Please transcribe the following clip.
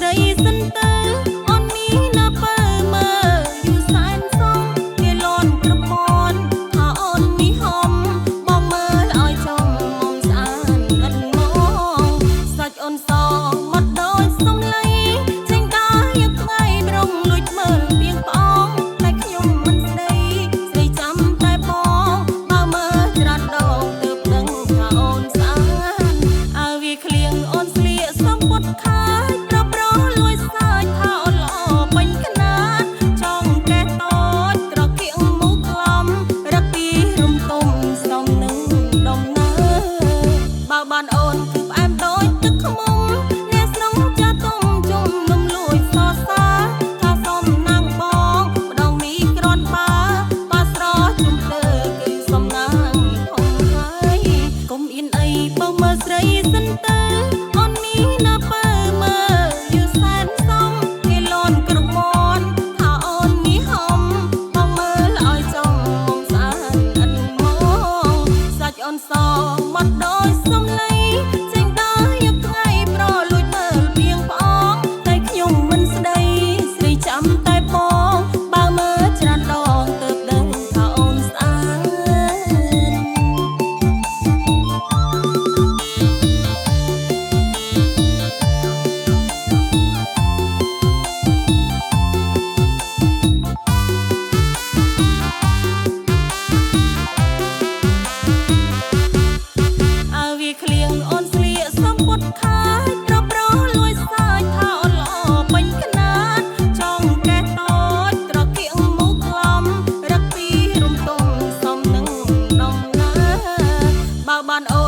រីសិនទៅអូននេះណាពើមើលយូរសែនសំគេលន់ក្រមនថាអូននេះហំបងមើលឲ្យចំមុំស្អាតឥតមកសាច់អូនសមកដូចសំលៃចេញដល់យកថ្ងៃប្រុងលួចមើលពីងប្អងតែខ្ញុំមិនស្ដីស្រីចាំតែបងបើមើលច្រើនដងទើបដឹងថាអូនស្អាតអើវាក្លៀងអូនស្លៀកសំពុតខាចប្រប្រលួចសាច់ថាអូនល្អពេញខ្នាតចង់កែតូចត្រកៀងមុខក្លំរកពីរំទុំសំនឹងដំណើរបើបានអូនគឺផ្អែមដូចទឹកខ្មុំអ្នកស្នងចាទុំជុំនំលួចសរសើរថាសំណាងបងម្ដងនេះក្រាន់បើបើស្រជុំភ្លើគឺសំណាងធំហើយកុំអៀនអីបើមើលស្រីសិនទៅអូននេះណាពើមើលយូរសែនសំគេលន់ក្រមនថាអូននេះហំបងមើលឲ្យចំមុំស្អាតឥតមកសាច់អូនសមកដូចសំលៃចេញដល់យកថ្ងៃប្រលួចមើលពីងប្អងតែខ្ញុំមិនស្ដីស្រីចាំតែបងបើមើលច្រើនដងទើបដឹងថាអូនស្អាតអើវាក្លៀងអូនស្លៀកសំពុតខាចប្រប្រលួចសាច់ថាអូនល្អពេញខ្នាតចង់កែតូចត្រកៀងមុខក្លំរកពីរំទុំសំនឹងដំណើរបើបានអូន